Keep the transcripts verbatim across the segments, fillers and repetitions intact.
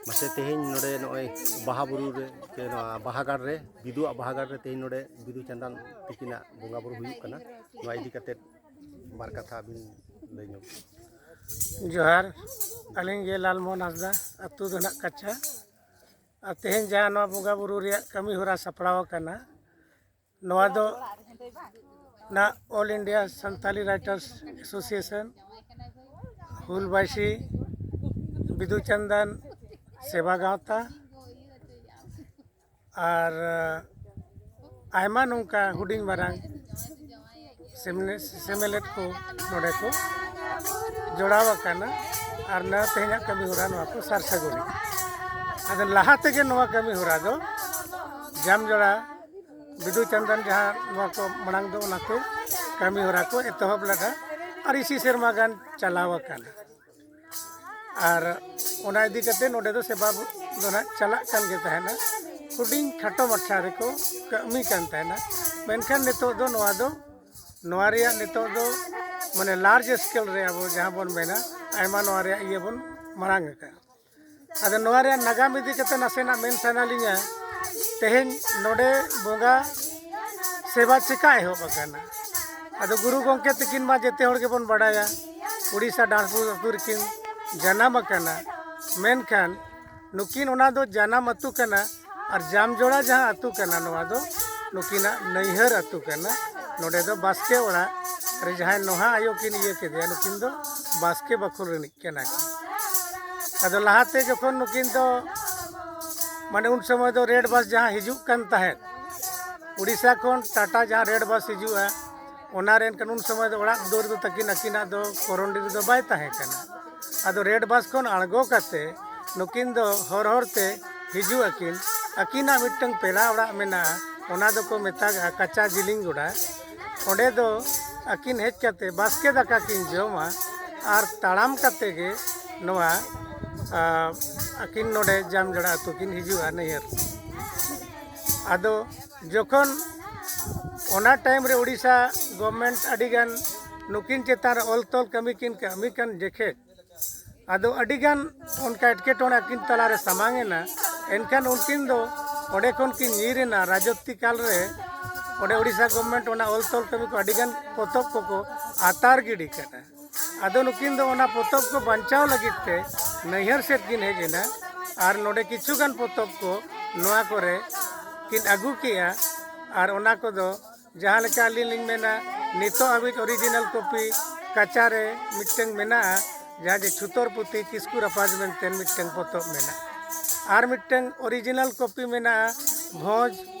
ᱢᱟᱥᱮ, ᱛᱮᱦᱮᱧ ᱱᱚᱰᱮ ᱱᱚᱜᱼᱚᱭ ᱵᱟᱦᱟ ᱵᱩᱨᱩ ᱨᱮ, ᱥᱮ ᱱᱚᱣᱟ ᱵᱟᱦᱟ ᱜᱟᱲ ᱨᱮ, ᱵᱤᱫᱩᱣᱟᱜ ᱵᱟᱦᱟ ᱜᱟᱲ ᱨᱮ ᱛᱮᱦᱮᱧ ᱱᱚᱰᱮ ᱵᱤᱫᱩ ᱪᱟᱸᱫᱟᱱ ᱛᱤᱠᱤᱱᱟᱜ ᱵᱚᱸᱜᱟ ᱵᱩᱨᱩ ᱦᱩᱭᱩᱜ ᱠᱟᱱᱟ᱾ ᱱᱚᱣᱟ ᱤᱫᱤ ᱠᱟᱛᱮ ᱵᱟᱨ ᱠᱟᱛᱷᱟ ᱵᱤᱱ ᱞᱟᱹᱭ ᱧᱚᱜ᱾ ᱡᱚᱦᱟᱨ, ᱟᱹᱞᱤᱧ ᱜᱮ ᱞᱟᱞᱢᱳᱦᱚᱱ ᱦᱟᱸᱥᱫᱟ, ᱟᱹᱛᱩ ᱫᱚ ᱱᱟᱜ ᱠᱟᱪᱷᱟ᱾ ᱟᱨ ᱛᱮᱦᱮᱧ ᱡᱟᱦᱟᱸ ᱱᱚᱣᱟ ᱵᱚᱸᱜᱟ ᱵᱩᱨᱩ ᱨᱮᱭᱟᱜ ᱠᱟᱹᱢᱤ ᱦᱚᱨᱟ ᱥᱟᱯᱲᱟᱣ ᱟᱠᱟᱱᱟ, ᱱᱚᱣᱟ ᱫᱚ ᱱᱟᱜ All India Santali Writers Association, ᱦᱩᱞ ᱵᱟᱭᱥᱤ, ᱵᱤᱫᱩ ᱪᱟᱸᱫᱟᱱ ᱥᱮᱵᱟ ᱜᱟᱶᱛᱟ ᱟᱨ ᱟᱭᱢᱟ ᱱᱚᱝᱠᱟ ᱦᱩᱰᱤᱧ ᱢᱟᱨᱟᱝ ᱥᱮᱢᱞᱮ-, ᱥᱮᱢᱞᱮᱫ ᱠᱚ ᱱᱚᱰᱮ ᱠᱚ ᱡᱚᱲᱟᱣ ᱟᱠᱟᱱᱟ᱾ ᱟᱨ ᱱᱚᱣᱟ ᱛᱮᱦᱮᱧᱟᱜ ᱠᱟᱹᱢᱤ ᱦᱚᱨᱟ ᱱᱚᱣᱟ ᱠᱚ ᱥᱟᱨ ᱥᱟᱹᱜᱩᱱ᱾ ᱟᱫᱚ ᱞᱟᱦᱟ ᱛᱮᱜᱮ ᱱᱚᱣᱟ ᱠᱟᱹᱢᱤ ᱦᱚᱨᱟ ᱫᱚ ᱡᱟᱢᱡᱚᱲᱟ ᱵᱤᱫᱩ ᱪᱟᱸᱫᱟᱱ ᱡᱟᱦᱟᱸ ᱱᱚᱣᱟ ᱠᱚ ᱢᱟᱲᱟᱝ ᱫᱚ ᱚᱱᱟᱛᱮ ᱠᱟᱹᱢᱤ ᱦᱚᱨᱟ ᱠᱚ ᱮᱛᱚᱦᱚᱵ ᱞᱮᱫᱟ ᱟᱨ ᱤᱥᱤ ᱥᱮᱨᱢᱟ ᱜᱟᱱ ᱪᱟᱞᱟᱣ ᱟᱠᱟᱱᱟ᱾ ᱟᱨ ᱚᱱᱟ ᱤᱫᱤ ᱠᱟᱛᱮ ᱱᱚᱰᱮ ᱫᱚ ᱥᱮᱵᱟ ᱫᱚ ᱱᱟᱜ ᱪᱟᱞᱟᱜ ᱠᱟᱱ ᱜᱮ ᱛᱟᱦᱮᱱᱟ᱾ ᱦᱩᱰᱤᱧ ᱠᱷᱟᱴᱚ ᱢᱟᱪᱷᱟ ᱨᱮᱠᱚ ᱠᱟᱹᱢᱤ ᱠᱟᱱ ᱛᱟᱦᱮᱱᱟ, ᱢᱮᱱᱠᱷᱟᱱ ᱱᱤᱛᱚᱜ ᱫᱚ ᱱᱚᱣᱟ ᱫᱚ, ᱱᱚᱣᱟ ᱨᱮᱭᱟᱜ ᱱᱤᱛᱚᱜ ᱫᱚ ᱢᱟᱱᱮ large scale ᱨᱮ ᱟᱵᱚ ᱡᱟᱦᱟᱸ ᱵᱚᱱ ᱢᱮᱱᱟ, ᱟᱭᱢᱟ ᱱᱚᱣᱟ ᱨᱮᱭᱟᱜ ᱤᱭᱟᱹ ᱵᱚᱱ ᱢᱟᱲᱟᱝ ᱟᱠᱟᱫᱼᱟ᱾ ᱟᱫᱚ ᱱᱚᱣᱟ ᱨᱮᱭᱟᱜ ᱱᱟᱜᱟᱢ ᱤᱫᱤ ᱠᱟᱛᱮ ᱱᱟᱥᱮᱱᱟᱜ ᱢᱮᱱ ᱥᱟᱱᱟ ᱞᱤᱧᱟ᱾ ᱛᱮᱦᱮᱧ ᱱᱚᱰᱮ ᱵᱚᱸᱜᱟ ᱥᱮᱵᱟ ᱪᱮᱠᱟ ᱮᱦᱚᱵ ᱟᱠᱟᱱᱟ? ᱟᱫᱚ ᱜᱩᱨᱩ ᱜᱚᱢᱠᱮ ᱛᱤᱠᱤᱱ ᱢᱟ ᱡᱮᱛᱮ ᱦᱚᱲ ᱜᱮᱵᱚᱱ ᱵᱟᱲᱟᱭᱟ, ᱩᱲᱤᱥᱥᱟ ᱰᱟᱸᱰᱵᱳᱥ ᱟᱹᱛᱩ ᱨᱮᱠᱤᱱ ᱡᱟᱱᱟᱢ ᱟᱠᱟᱱᱟ᱾ ᱢᱮᱱᱠᱷᱟᱱ ᱱᱩᱠᱤᱱ ᱚᱱᱟ ᱫᱚ ᱡᱟᱱᱟᱢ ᱟᱹᱛᱩ ᱠᱟᱱᱟ, ᱟᱨ ᱡᱟᱢᱡᱚᱲᱟ ᱡᱟᱦᱟᱸ ᱟᱹᱛᱩ ᱠᱟᱱᱟ, ᱱᱚᱣᱟ ᱫᱚ ᱱᱩᱠᱤᱱᱟᱜ ᱱᱟᱹᱭᱦᱟᱹᱨ ᱟᱹᱛᱩ ᱠᱟᱱᱟ᱾ ᱱᱚᱰᱮ ᱫᱚ ᱵᱟᱥᱠᱮ ᱚᱲᱟᱜ ᱨᱮ ᱡᱟᱦᱟᱸᱭ ᱱᱚᱦᱟ ᱟᱭᱳ ᱠᱤᱱ ᱤᱭᱟᱹ ᱠᱮᱫᱮᱭᱟ, ᱱᱩᱠᱤᱱ ᱫᱚ ᱵᱟᱥᱠᱮ ᱵᱟᱠᱷᱳᱞ ᱨᱤᱱᱤᱡ ᱠᱟᱱᱟ ᱠᱤᱱ᱾ ᱟᱫᱚ ᱞᱟᱦᱟᱛᱮ ᱡᱚᱠᱷᱚᱱ ᱱᱩᱠᱤᱱ ᱫᱚ, ᱢᱟᱱᱮ, ᱩᱱ ᱥᱚᱢᱚᱭ ᱫᱚ ᱨᱮᱰ ᱵᱟᱥ ᱡᱟᱦᱟᱸ ᱦᱤᱡᱩᱜ ᱠᱟᱱ ᱛᱟᱦᱮᱸᱫ, ᱩᱲᱤᱥᱥᱟ ᱠᱷᱚᱱ ᱴᱟᱴᱟ ᱡᱟᱦᱟᱸ ᱨᱮᱰ ᱵᱟᱥ ᱦᱤᱡᱩᱜᱼᱟ, ᱚᱱᱟ ᱨᱮ ᱮᱱᱠᱷᱟᱱ ᱩᱱ ᱥᱚᱢᱚᱭ ᱫᱚ ᱚᱲᱟᱜ ᱫᱩᱣᱟᱹᱨ ᱫᱚ ᱛᱟᱹᱠᱤᱱ ᱟᱹᱠᱤᱱᱟᱜ ᱫᱚ ᱠᱚᱨᱚᱱᱰᱤ ᱨᱮᱫᱚ ᱵᱟᱭ ᱛᱟᱦᱮᱸ ᱠᱟᱱᱟ᱾ ᱟᱫᱚ ᱨᱮᱰ ᱵᱟᱥ ᱠᱷᱚᱱ ᱟᱬᱜᱚ ᱠᱟᱛᱮ ᱱᱩᱠᱤᱱ ᱫᱚ ᱦᱚᱨ ᱦᱚᱨ ᱛᱮ ᱦᱤᱡᱩᱜ ᱟᱹᱠᱤᱱ᱾ ᱟᱹᱠᱤᱱᱟᱜ ᱢᱤᱫᱴᱟᱝ ᱯᱮᱲᱟ ᱚᱲᱟᱜ ᱢᱮᱱᱟᱜᱼᱟ, ᱚᱱᱟ ᱫᱚᱠᱚ ᱢᱮᱛᱟᱜᱼᱟ ᱠᱟᱪᱟ ᱡᱤᱞᱤᱧ ᱜᱚᱰᱟ᱾ ᱚᱸᱰᱮ ᱫᱚ ᱟᱹᱠᱤᱱ ᱦᱮᱡ ᱠᱟᱛᱮ ᱵᱟᱥᱠᱮ ᱫᱟᱠᱟ ᱠᱤᱱ ᱡᱚᱢᱟ ᱟᱨ ᱛᱟᱲᱟᱢ ᱠᱟᱛᱮ ᱜᱮ ᱱᱚᱣᱟ, ᱟ, ᱟᱹᱠᱤᱱ ᱱᱚᱰᱮ ᱡᱟᱢᱡᱚᱲᱟ ᱟᱹᱛᱩ ᱠᱤᱱ ᱦᱤᱡᱩᱜᱼᱟ ᱱᱟᱹᱭᱦᱟᱹᱨ᱾ ᱟᱫᱚ ᱡᱚᱠᱷᱚᱱ ᱚᱱᱟ ᱴᱟᱭᱤᱢ ᱨᱮ ᱩᱲᱤᱥᱥᱟ ᱜᱚᱵᱷᱢᱮᱱᱴ ᱟᱹᱰᱤᱜᱟᱱ ᱱᱩᱠᱤᱱ ᱪᱮᱛᱟᱱ ᱨᱮ ᱚᱞ ᱛᱚᱞ ᱠᱟᱹᱢᱤ ᱠᱤᱱ ᱠᱟᱹᱢᱤ ᱠᱟᱱ ᱡᱚᱠᱷᱮᱡ, ᱟᱫᱚ ᱟᱹᱰᱤᱜᱟᱱ ᱚᱱᱠᱟ ᱮᱴᱠᱮᱴᱚᱬᱮ ᱟᱹᱠᱤᱱ ᱛᱟᱞᱟᱨᱮ ᱥᱟᱢᱟᱝ ᱮᱱᱟ᱾ ᱮᱱᱠᱷᱟᱱ ᱩᱱᱠᱤᱱ ᱫᱚ ᱚᱸᱰᱮ ᱠᱷᱚᱱ ᱠᱤᱱ ᱧᱤᱨ ᱮᱱᱟ᱾ ᱨᱟᱡᱚᱛᱤ ᱠᱟᱞ ᱨᱮ ᱚᱸᱰᱮ ᱳᱰᱤᱥᱟ ᱜᱚᱵᱷᱢᱮᱱᱴ ᱚᱱᱟ ᱚᱞ ᱛᱚᱞ ᱠᱟᱹᱢᱤ ᱠᱚ ᱟᱹᱰᱤᱜᱟᱱ ᱯᱚᱛᱚᱵ ᱠᱚᱠᱚ ᱟᱛᱟᱨ ᱜᱤᱰᱤ ᱠᱟᱫᱟ᱾ ᱟᱫᱚ ᱱᱩᱠᱤᱱ ᱫᱚ ᱚᱱᱟ ᱯᱚᱛᱚᱵ ᱠᱚ ᱵᱟᱧᱪᱟᱣ ᱞᱟᱹᱜᱤᱫ ᱛᱮ ᱱᱟᱹᱭᱦᱟᱹᱨ ᱥᱮᱫ ᱠᱤᱱ ᱦᱮᱡ ᱮᱱᱟ᱾ ᱟᱨ ᱱᱚᱰᱮ ᱠᱤᱪᱷᱩ ᱜᱟᱱ ᱯᱚᱛᱚᱵ ᱠᱚ ᱱᱚᱣᱟ ᱠᱚᱨᱮ ᱠᱤᱱ ᱟᱹᱜᱩ ᱠᱮᱜᱼᱟ᱾ ᱟᱨ ᱚᱱᱟ ᱠᱚᱫᱚ ᱡᱟᱦᱟᱸ ᱞᱮᱠᱟ ᱟᱹᱞᱤᱧ ᱞᱤᱧ ᱢᱮᱱᱟ, ᱱᱤᱛᱚᱜ ᱦᱟᱹᱵᱤᱡ ᱚᱨᱤᱡᱤᱱᱟᱞ ᱠᱚᱯᱤ ᱠᱟᱪᱟ ᱨᱮ ᱢᱤᱫᱴᱟᱝ ᱢᱮᱱᱟᱜᱼᱟ, ᱡᱟᱦᱟᱸ ᱡᱮ ᱪᱷᱩᱛᱚᱨ ᱯᱩᱛᱷᱤ ᱠᱤᱥᱠᱩ ᱨᱟᱯᱟᱡᱽ ᱢᱮᱱᱛᱮ ᱢᱤᱫᱴᱟᱝ ᱯᱚᱛᱚᱵ ᱢᱮᱱᱟᱜᱼᱟ᱾ ᱟᱨ ᱢᱤᱫᱴᱟᱝ ᱚᱨᱤᱡᱤᱱᱟᱞ ᱠᱚᱯᱤ ᱢᱮᱱᱟᱜᱼᱟ ᱵᱷᱚᱸᱡᱽ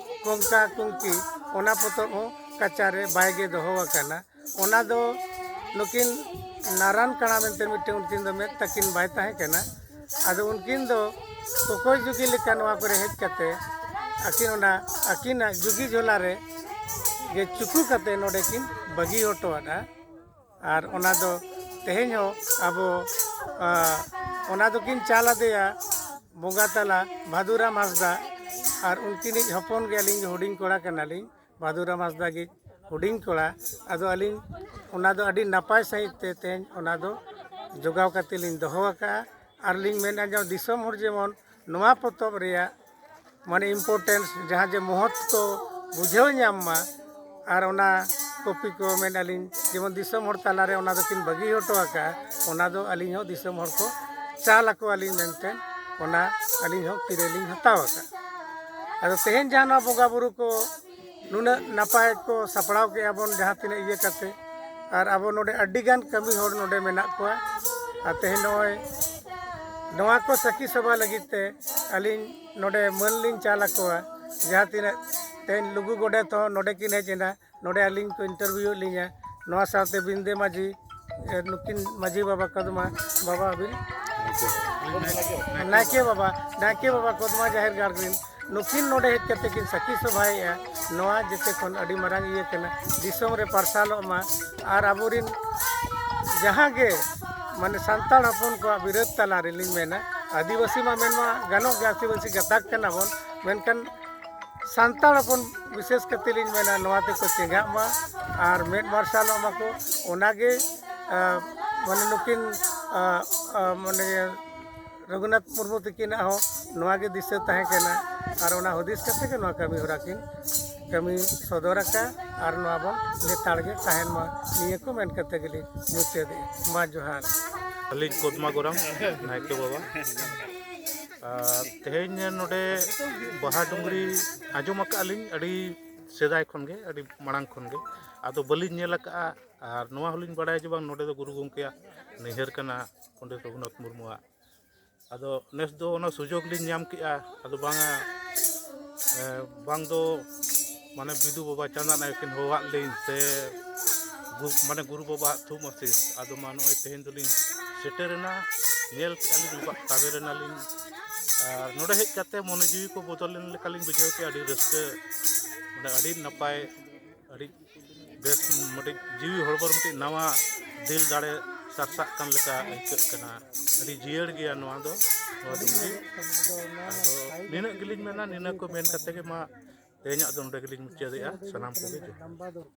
ᱠᱚᱝᱠᱟ ᱠᱩᱝᱠᱤ, ᱚᱱᱟ ᱯᱚᱛᱚᱵ ᱦᱚᱸ ᱠᱟᱪᱟ ᱨᱮ ᱵᱟᱭ ᱜᱮ ᱫᱚᱦᱚ ᱟᱠᱟᱱᱟ᱾ ᱚᱱᱟ ᱫᱚ ᱱᱩᱠᱤᱱ ᱱᱟᱨᱟᱱ ᱠᱟᱬᱟ ᱢᱮᱱᱛᱮ ᱢᱤᱫᱴᱟᱝ, ᱩᱱᱠᱤᱱ ᱫᱚ ᱢᱮᱫ ᱛᱟᱹᱠᱤᱱ ᱵᱟᱭ ᱛᱟᱦᱮᱸ ᱠᱟᱱᱟ᱾ ᱟᱫᱚ ᱩᱱᱠᱤᱱ ᱫᱚ ᱠᱚᱠᱚᱭ ᱡᱩᱜᱤ ᱞᱮᱠᱟ ᱱᱚᱣᱟ ᱠᱚᱨᱮ ᱦᱮᱡ ᱠᱟᱛᱮ ᱟᱹᱠᱤᱱ ᱚᱱᱟ ᱟᱹᱠᱤᱱᱟᱜ ᱡᱩᱜᱤ ᱡᱷᱚᱞᱟ ᱨᱮ ᱜᱮ ᱪᱩᱠᱩ ᱠᱟᱛᱮ ᱱᱚᱰᱮ ᱠᱤᱱ ᱵᱟᱹᱜᱤ ᱦᱚᱴᱚ ᱟᱫᱼᱟ᱾ ᱟᱨ ᱚᱱᱟ ᱫᱚ ᱛᱮᱦᱮᱧ ᱦᱚᱸ ᱟᱵᱚ, ᱟ, ᱚᱱᱟ ᱫᱚᱠᱤᱱ ᱪᱟᱞ ᱟᱫᱮᱭᱟ ᱵᱚᱸᱜᱟ ᱛᱟᱞᱟ ᱵᱷᱟᱫᱩᱨᱟᱢ ᱦᱟᱸᱥᱫᱟ᱾ ᱟᱨ ᱩᱱᱠᱤᱱᱤᱡ ᱦᱚᱯᱚᱱ ᱜᱮ ᱟᱹᱞᱤᱧ ᱫᱚ ᱦᱩᱰᱤᱧ ᱠᱚᱲᱟ ᱠᱟᱱᱟᱞᱤᱧ, ᱵᱷᱟᱫᱩᱨᱟᱢ ᱦᱟᱸᱥᱫᱟ ᱜᱮ ᱦᱩᱰᱤᱧ ᱠᱚᱲᱟ᱾ ᱟᱫᱚ ᱟᱹᱞᱤᱧ ᱚᱱᱟ ᱫᱚ ᱟᱹᱰᱤ ᱱᱟᱯᱟᱭ ᱥᱟᱺᱦᱤᱡ ᱛᱮ ᱛᱮᱦᱮᱧ ᱚᱱᱟ ᱫᱚ ᱡᱚᱜᱟᱣ ᱠᱟᱛᱮ ᱞᱤᱧ ᱫᱚᱦᱚ ᱟᱠᱟᱫᱼᱟ᱾ ᱟᱨ ᱞᱤᱧ ᱢᱮᱱᱟ ᱡᱮ ᱫᱤᱥᱚᱢ ᱦᱚᱲ ᱡᱮᱢᱚᱱ ᱱᱚᱣᱟ ᱯᱚᱛᱚᱵ ᱨᱮᱭᱟᱜ ᱢᱟᱱᱮ importance, ᱡᱟᱦᱟᱸ ᱡᱮ ᱢᱚᱦᱚᱛ ᱠᱚ ᱵᱩᱡᱷᱟᱹᱣ ᱧᱟᱢ ᱢᱟ᱾ ᱟᱨ ᱚᱱᱟ ᱠᱚᱯᱤ ᱠᱚ ᱢᱮᱱ ᱟᱹᱞᱤᱧ ᱡᱮᱢᱚᱱ ᱫᱤᱥᱚᱢ ᱦᱚᱲ ᱛᱟᱞᱟᱨᱮ ᱚᱱᱟ ᱫᱚᱠᱤᱱ ᱵᱟᱹᱜᱤ ᱦᱚᱴᱚ ᱟᱠᱟᱫᱼᱟ, ᱚᱱᱟ ᱫᱚ ᱟᱹᱞᱤᱧ ᱦᱚᱸ ᱫᱤᱥᱚᱢ ᱦᱚᱲ ᱠᱚ ᱪᱟᱞ ᱟᱠᱚᱣᱟᱞᱤᱧ ᱢᱮᱱᱛᱮ ᱚᱱᱟ ᱟᱹᱞᱤᱧ ᱦᱚᱸ ᱠᱤᱨᱟᱹ ᱞᱤᱧ ᱦᱟᱛᱟᱣ ᱟᱠᱟᱫᱼᱟ᱾ ᱟᱫᱚ ᱛᱮᱦᱮᱧ ᱡᱟᱦᱟᱸ ᱱᱚᱣᱟ ᱵᱚᱸᱜᱟ ᱵᱩᱨᱩ ᱠᱚ ᱱᱩᱱᱟᱹᱜ ᱱᱟᱯᱟᱭ ᱠᱚ ᱥᱟᱯᱲᱟᱣ ᱠᱮᱜᱼᱟ ᱵᱚᱱ, ᱡᱟᱦᱟᱸ ᱛᱤᱱᱟᱹᱜ ᱤᱭᱟᱹ ᱠᱟᱛᱮ, ᱟᱨ ᱟᱵᱚ ᱱᱚᱰᱮ ᱟᱹᱰᱤᱜᱟᱱ ᱠᱟᱹᱢᱤ ᱦᱚᱲ ᱱᱚᱰᱮ ᱢᱮᱱᱟᱜ ᱠᱚᱣᱟ᱾ ᱟᱨ ᱛᱮᱦᱮᱧ ᱱᱚᱜᱼᱚᱭ ᱱᱚᱣᱟ ᱠᱚ ᱥᱟᱹᱠᱷᱤ ᱥᱚᱵᱷᱟ ᱞᱟᱹᱜᱤᱫ ᱛᱮ ᱟᱹᱞᱤᱧ ᱱᱚᱰᱮ ᱢᱟᱹᱱ ᱞᱤᱧ ᱪᱟᱞ ᱟᱠᱚᱣᱟ᱾ ᱡᱟᱦᱟᱸ ᱛᱤᱱᱟᱹᱜ ᱛᱮᱦᱮᱧ ᱞᱩᱜᱩ ᱜᱚᱰᱮᱛ ᱦᱚᱸ ᱱᱚᱰᱮ ᱠᱤᱱ ᱦᱮᱡ ᱮᱱᱟ, ᱱᱚᱰᱮ ᱟᱹᱞᱤᱧ ᱠᱚ interview ᱮᱫ ᱞᱤᱧᱟ᱾ ᱱᱚᱣᱟ ᱥᱟᱶᱛᱮ ᱵᱤᱱᱫᱮ ᱢᱟᱹᱡᱷᱤ, ᱮ, ᱱᱩᱠᱤᱱ ᱢᱟᱹᱡᱷᱤ ᱵᱟᱵᱟ ᱠᱚᱫᱢᱟ, ᱵᱟᱵᱟ ᱟᱹᱵᱤᱱ? ᱱᱟᱭᱠᱮ ᱵᱟᱵᱟ, ᱱᱟᱭᱠᱮ ᱵᱟᱵᱟ ᱠᱚᱫᱢᱟ ᱡᱟᱦᱮᱨ ᱜᱟᱲ ᱨᱮᱱ, ᱱᱩᱠᱤᱱ ᱱᱚᱰᱮ ᱦᱮᱡ ᱠᱟᱛᱮ ᱠᱤᱱ ᱥᱟᱹᱠᱷᱤ ᱥᱚᱵᱷᱟᱭᱮᱫᱼᱟ᱾ ᱱᱚᱣᱟ ᱡᱮᱛᱮ ᱠᱷᱚᱱ ᱟᱹᱰᱤ ᱢᱟᱨᱟᱝ ᱤᱭᱟᱹ ᱠᱟᱱᱟ, ᱫᱤᱥᱚᱢ ᱨᱮ ᱯᱟᱨᱥᱟᱞᱚᱜ ᱢᱟ᱾ ᱟᱨ ᱟᱵᱚᱨᱤᱱ ᱡᱟᱦᱟᱸ ᱜᱮ ᱢᱟᱱᱮ ᱥᱟᱱᱛᱟᱲ ᱦᱚᱯᱚᱱ ᱠᱚᱣᱟᱜ ᱵᱤᱨᱟᱹᱫ ᱛᱟᱞᱟ ᱨᱮᱞᱤᱧ ᱢᱮᱱᱟ, ᱟᱹᱫᱤᱵᱟᱹᱥᱤ ᱢᱟ ᱢᱮᱱ ᱢᱟ ᱜᱟᱱᱚᱜ ᱜᱮ, ᱟᱹᱫᱤᱵᱟᱹᱥᱤ ᱜᱟᱛᱟᱠ ᱠᱟᱱᱟ ᱵᱚᱱ, ᱢᱮᱱᱠᱷᱟᱱ ᱥᱟᱱᱛᱟᱲ ᱦᱚᱯᱚᱱ ᱵᱤᱥᱮᱥ ᱠᱟᱛᱮ ᱞᱤᱧ ᱢᱮᱱᱟ, ᱱᱚᱣᱟ ᱛᱮᱠᱚ ᱪᱮᱸᱜᱷᱟᱜ ᱢᱟ ᱟᱨ ᱢᱮᱫ ᱢᱟᱨᱥᱟᱞᱚᱜ ᱢᱟᱠᱚ᱾ ᱚᱱᱟᱜᱮ, ᱟ, ᱢᱟᱱᱮ ᱱᱩᱠᱤᱱ, ᱟ, ᱢᱟᱱᱮ ᱨᱚᱜᱷᱩᱱᱟᱛᱷ ᱢᱩᱨᱢᱩ ᱛᱟᱹᱠᱤᱱᱟᱜ ᱦᱚᱸ ᱱᱚᱣᱟ ᱜᱮ ᱫᱤᱥᱟᱹ ᱛᱟᱦᱮᱸ ᱠᱟᱱᱟ᱾ ᱟᱨ ᱚᱱᱟ ᱦᱩᱫᱤᱥ ᱠᱟᱛᱮ ᱜᱮ ᱱᱚᱣᱟ ᱠᱟᱹᱢᱤ ᱦᱚᱨᱟ ᱠᱤᱱ ᱠᱟᱹᱢᱤ ᱥᱚᱫᱚᱨ ᱟᱠᱟᱫ᱾ ᱟᱨ ᱱᱚᱣᱟ ᱵᱚᱱ ᱞᱮᱛᱟᱲ ᱜᱮ ᱛᱟᱦᱮᱱ ᱢᱟ, ᱱᱤᱭᱟᱹ ᱠᱚ ᱢᱮᱱ ᱠᱟᱛᱮ ᱜᱮᱞᱤᱧ ᱢᱩᱪᱟᱹᱫᱮᱜᱼᱟ᱾ ᱢᱟ ᱡᱚᱦᱟᱨ᱾ ᱟᱹᱞᱤᱧ ᱠᱚᱫᱢᱟ ᱜᱚᱨᱟᱢ, ᱱᱟᱭᱠᱮ ᱵᱟᱵᱟ᱾ ᱟᱨ ᱛᱮᱦᱮᱧ ᱱᱚᱰᱮ ᱵᱟᱦᱟ ᱰᱩᱝᱨᱤ ᱟᱸᱡᱚᱢ ᱟᱠᱟᱫᱼᱟ ᱞᱤᱧ ᱟᱹᱰᱤ ᱥᱮᱫᱟᱭ ᱠᱷᱚᱱ ᱜᱮ, ᱟᱹᱰᱤ ᱢᱟᱲᱟᱝ ᱠᱷᱚᱱ ᱜᱮ, ᱟᱫᱚ ᱵᱟᱹᱞᱤᱧ ᱧᱮᱞ ᱟᱠᱟᱫᱼᱟ᱾ ᱟᱨ ᱱᱚᱣᱟ ᱦᱚᱸᱞᱤᱧ ᱵᱟᱲᱟᱭᱟ ᱡᱮ ᱵᱟᱝ ᱱᱚᱰᱮ ᱫᱚ ᱜᱩᱨᱩ ᱜᱚᱢᱠᱮᱭᱟᱜ ᱱᱟᱹᱭᱦᱟᱹᱨ ᱠᱟᱱᱟ, ᱯᱚᱱᱰᱤᱛ ᱨᱚᱜᱷᱩᱱᱟᱛᱷ ᱢᱩᱨᱢᱩᱣᱟᱜ᱾ ᱟᱫᱚ ᱱᱮᱥ ᱫᱚ ᱚᱱᱟ ᱥᱩᱡᱳᱜᱽ ᱞᱤᱧ ᱧᱟᱢ ᱠᱮᱜᱼᱟ᱾ ᱟᱫᱚ ᱵᱟᱝᱟ, ᱮ, ᱵᱟᱝ ᱫᱚ ᱢᱟᱱᱮ ᱵᱤᱫᱩ ᱵᱟᱵᱟ ᱪᱟᱸᱫᱟᱱ ᱟᱭᱳ ᱠᱤᱱ ᱦᱚᱦᱚᱣᱟᱫ ᱞᱤᱧ ᱥᱮ ᱜᱩ-, ᱢᱟᱱᱮ ᱜᱩᱨᱩ ᱵᱟᱵᱟᱣᱟᱜ ᱛᱷᱩᱢ ᱟᱥᱤᱥ᱾ ᱟᱫᱚ ᱢᱟ ᱱᱚᱜᱼᱚᱭ ᱛᱮᱦᱮᱧ ᱫᱚᱞᱤᱧ ᱥᱮᱴᱮᱨᱮᱱᱟ, ᱧᱮᱞ ᱠᱮᱜᱼᱟ ᱞᱤᱧ ᱩᱱᱠᱩᱣᱟᱜ ᱛᱟᱵᱮᱨ ᱮᱱᱟᱞᱤᱧ᱾ ᱟᱨ ᱱᱚᱰᱮ ᱦᱮᱡ ᱠᱟᱛᱮ ᱢᱚᱱᱮ ᱡᱤᱣᱤ ᱠᱚ ᱵᱚᱫᱚᱞ ᱞᱮᱱ ᱞᱮᱠᱟᱞᱤᱧ ᱵᱩᱡᱷᱟᱹᱣ ᱠᱮᱜᱼᱟ᱾ ᱟᱹᱰᱤ ᱨᱟᱹᱥᱠᱟᱹ, ᱢᱟᱱᱮ ᱟᱹᱰᱤ ᱱᱟᱯᱟᱭ, ᱟᱹᱰᱤ ᱵᱮᱥ, ᱢᱤᱫᱴᱤᱡ ᱡᱤᱣᱤ ᱦᱚᱲᱢᱚ ᱨᱮ ᱢᱤᱫᱴᱤᱡ ᱱᱟᱣᱟ ᱫᱤᱞ ᱫᱟᱲᱮ ᱥᱟᱨᱥᱟᱜ ᱠᱟᱱ ᱞᱮᱠᱟ ᱟᱹᱭᱠᱟᱹᱜ ᱠᱟᱱᱟ᱾ ᱟᱹᱰᱤ ᱡᱤᱭᱟᱹᱲ ᱜᱮᱭᱟ ᱱᱚᱣᱟ ᱫᱚ, ᱱᱚᱣᱟ ᱰᱩᱝᱨᱤ᱾ ᱟᱫᱚ ᱱᱤᱱᱟᱹᱜ ᱜᱮᱞᱤᱧ ᱢᱮᱱᱟ, ᱱᱤᱱᱟᱹ ᱠᱚ ᱢᱮᱱ ᱠᱟᱛᱮ ᱜᱮ ᱢᱟ ᱛᱮᱦᱮᱧᱟᱜ ᱫᱚ ᱱᱚᱰᱮ ᱜᱮᱞᱤᱧ ᱢᱩᱪᱟᱹᱫᱮᱜᱼᱟ᱾ ᱥᱟᱱᱟᱢ ᱠᱚᱜᱮ ᱡᱚᱦᱟᱨ᱾